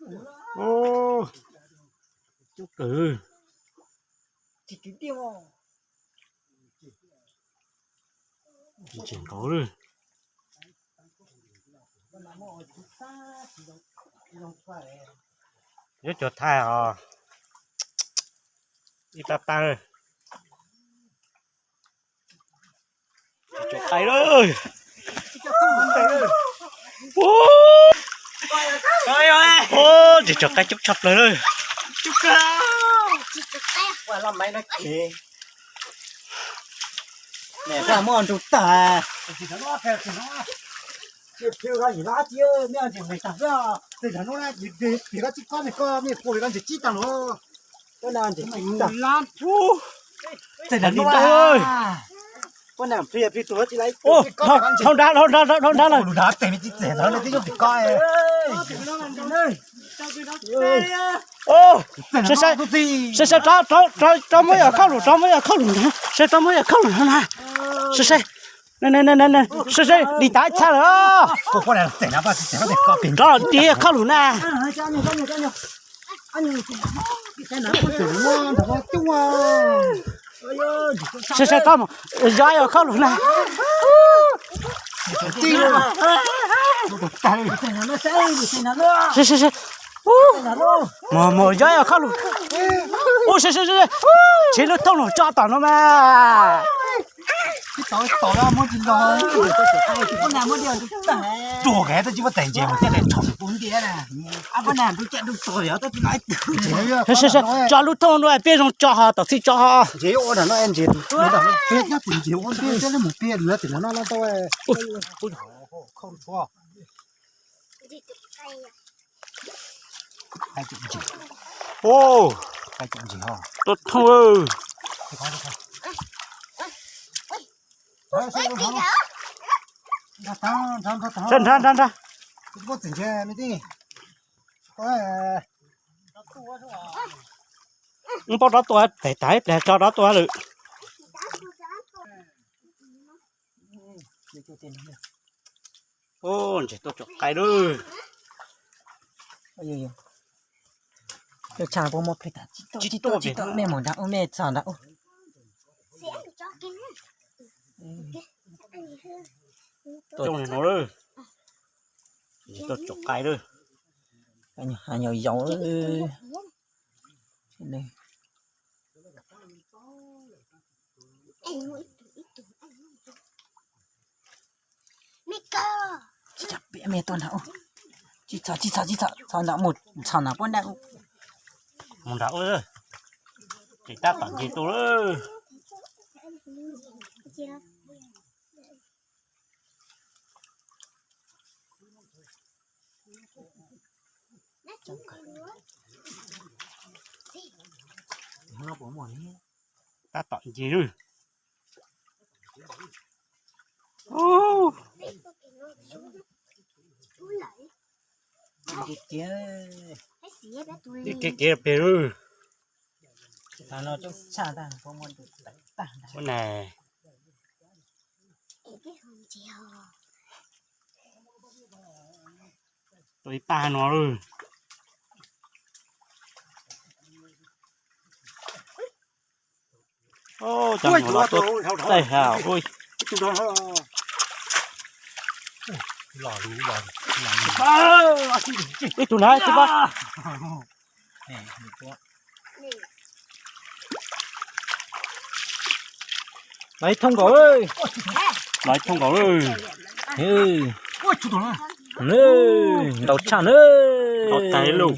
Ub, coob kawg. Tsis nkaus li. Yuav cov thaij os. Ib pab pab. Tsis tshua qaib lawm. Tsis tshua qaib coob tshaj plaws lawm. Muaj nrug tag. Dhau nrab, dhau nrab, dhau nrab lawm. Saib saib, saib saib, rov muab yam khauj lwm, rov muab yam khauj lwm na, saib rov muab yam khauj lwm no na. Saib saib, saib saib, dim tas ib txha lawm. Rov los dim khauj lwm na. Saib saib, rov mus, yog yam khauj lwm na. Saib saib, mus mus yog yam khauj lwm. Ub, saib saib, saib, tshev lub thooj los tso tom no mas. Tso lub thooj no peb zoo tso ho tom txhij tso ho. Rau thooj. Nrhab nrhab nrhab. Wb paub rov tua, tes tas ib pliag tso rov tua lawm. Ub, ntses tuaj tsom qaib lawm. Cov tshaj puab muab plig tas, tsis tuaj tsis tuaj, mej mus nrad ub, mej txog nrad ub. Tuaj no lawm. Ntses tuaj tsom qaib lawm. Yau yau. Tsis txhob piav mej tuaj nrad ub. Tsis txhob, tsis txhob, tsis txhob, txhob nrad mus, txhob nrad puab nrad ub. Mus nrad ub, tsis tab tom ntses tuaj lawm. Tab tom ncig lawm. Kev kev pem lawm. Ua na. Tua ib pab no lawm. Cov nyuam los tuaj taig ha. Ib tug na, tsis pab. Los ib thooj nkaus, los ib thooj nkaus. Ntau tshaj na. Ntau tag lug.